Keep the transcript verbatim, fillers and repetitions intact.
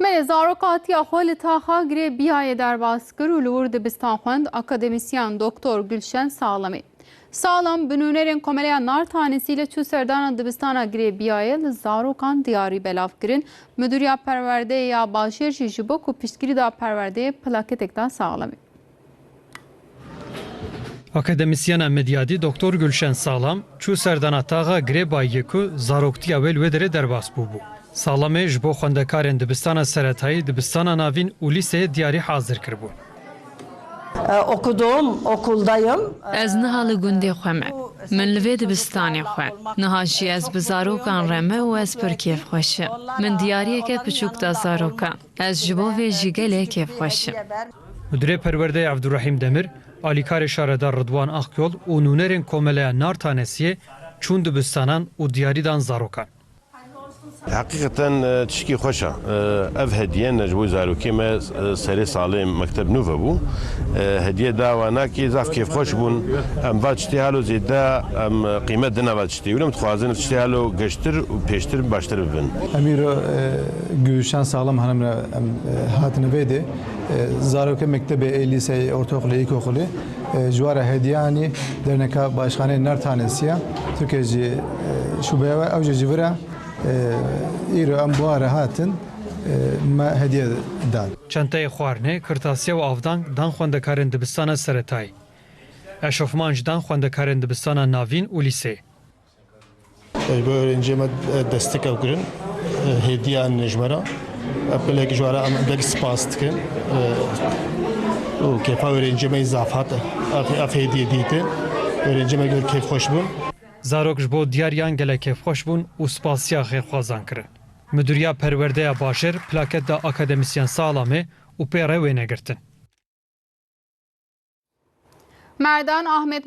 Zarok hatiya xwe li taxa Girê Biyayê derbas kir û li wir dibistan xwend akademîsyen Doktor Gülşen Sağlamê. Sağlam bi nûnerên Komeleya Nartanesî li çû serdana dibistana Girê Biyayê li zarokan diyarî belav kirin. Midûriya Perwerdeyê ya Bajêr jî ji bo ku piştgirî da perwerdeyê plaketek da Sağlamê. Akademîsyena Midyadî Doktor Gülşen Sağlam çû serdana taxa Girê Biyayê ku zaroktiya wê li wê derê derbas bûbû. Sağlamê ji bo xwendekarên dibistana seretayî, dibistana navîn û lîseyê diyarî hazir kiribû. Okudum, okuldayım. Ez niha li gundê xwe me. Min li vê dibistanê xwend. Niha jî ez bi zarokan re me û ez pir kêfxweş im. Min diyariyeke piçûk da zarokan. Ez ji bo vê jî gelek kêfxweş im. Müdürê Perwerdeyê Evdurrehîm Demir, alîkarê şaredar Ridwan Akyol û nûnerên Komeleya Nartanesiyê çûn dibistanan û diyarî dan zarokan. Heqîqeten e, tişkî xweş e. E, Ev hediye ne ji bo zarokê me e, serê salê mekteb nû vebû. E, Hediye da wanakê zaf kêfxweş bûn. Em va tiştê halo zêde em e, qîmet dina va tiştê. Wî em dixwazin tiştê halo geştir û pêştir baştir bibin. Em îro e, Gülşen Sağlam Hanim'le em e, hatine vê de. E, Zarokê mektebê ê lîseyê ortaokulê, îlkokulê e, ji wara hediyanî derneka başxanê Nartanesiya Tirkiye jî e, şubeya we ew jî ji vira e, îro em bi wara hatin e, me hediye dan. Çenteyê xwarinê, kirtasiya û avdang dan xwendekarên dibistana seretayî. Eşofman jî dan xwendekarên dibistana navîn û lîseyê. Ji bo öğrenciyê me destek ew kirin, hêdiya ne ji me re. Gelek ji we re em gelek spas dikin. Û kêfa öğrenciyê me zaf hat. Ev, ev hêdiyê dîtin. Öğrenciyê me gelek kêfxweş bûn. Zarok ji bo diyariyan gelek kêfxweş bûn û spasiya xêrxwazan kirin. Midûriya Perwerdeya Bajêr plaket da akademîsyen Salamê û pê re wêne girtin. Merdan Ahmet